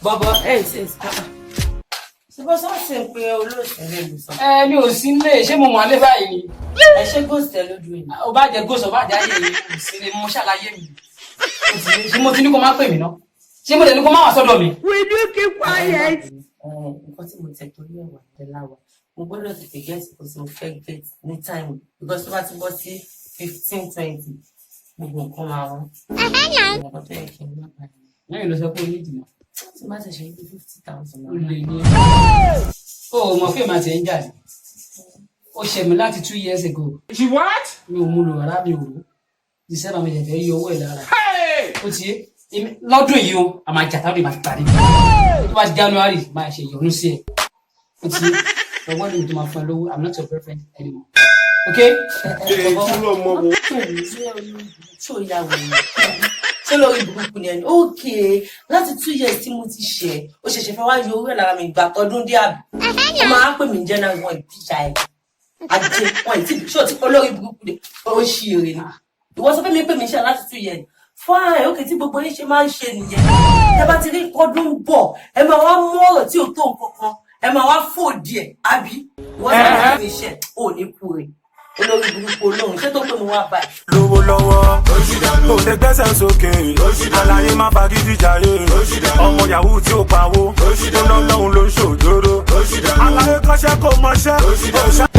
Bọ̀bọ̀ ẹ̀ ṣe ṣe bọ́ sọ́ọ̀sì ń pe olóòtú lè lù sọ. Ẹ mi ò sí nílé, ṣé mo wà lé báyìí ni? Ẹ ṣé ghost ẹ lójú yìí. Ó bá jẹ ghost, ó bá jẹ ayé mi, kò sí ní mo ṣàlàyé mi. Ó ti ní- Ṣé mo ti ní kó má pè mí ná? Ṣé mo dẹ̀ ní kó má wá sọ́dọ̀ mi? Will you keep quiet? Ẹ, nǹkan tí mo tẹ̀ torí ẹ̀wà tẹ́láwà, mo gbọ́dọ̀ tètè get nǹkan tí mo fẹ́ get ní time, because tó bá ti bọ́ sí 15, 20, gbogbo nǹkan máa wọ́n. Nǹkan tó yẹ kí n má bàa. Lẹ́yìn ló sọ pé ó ní ìdìnnà. Tí má ti ṣe ní 50,000. Ó lè ní. Ó mọ̀ pé màá ti ń jà ní. Ó ṣẹ̀ mí láti 2 years ago. She what? Mi ò mú lò rárá, mi ò rò. December mi lè fẹ́ yọ owó ẹ̀ lára. Hey! Ó ti yé. Lọ́dún yìí o, a máa jà táwọn ìbá ti parí. Tó bá ti January, máa ṣe ìyọnu sí ẹ̀. Ó ti yé. Ọgbọ́n ní mi tó máa fún ẹ lówó. I'm not your boyfriend anymore. Okay? Ṣó ya wèrè? Ṣé lórí burúkú ni ẹni? Okay, láti 2 years tí mo ti ṣe, ó ṣẹ̀ṣẹ̀ fẹ́ wá yọ owó ẹ̀ lára mi ìgbà tọdún dé, àbí? Ó máa ń pè mí January, wọn ìbíjà ẹ̀ ajé wọn ìtì. Ṣó ti olórí burúkú ni? Ó ṣí èrè ni. Ìwọ sọ fún mi pé mi ṣe láti 2 years. Fine, okay, tí gbogbo yín ṣe máa ń ṣe nìyẹn. Ẹ bá ti rí kọdún bọ̀, ẹ máa wá mú ọ̀rọ̀ tí ò tó nǹkan kan, ẹ máa wá fò díẹ̀, àbí? Ìwọ sọ fún mi ṣe ò ní kú rè, olórí burúkú olóhùn. Ṣé tó pé mo wá báyìí? Lówó lọ́wọ́, kò lè gbẹ́sẹ̀ sókè. Àlàyé má fagídí jayé. Ọmọ yahoo tí ó pawó, ó ná lọ́hùn ló ń ṣòjóró. Àlàyé kọ́ṣẹ́ kó mọṣẹ́.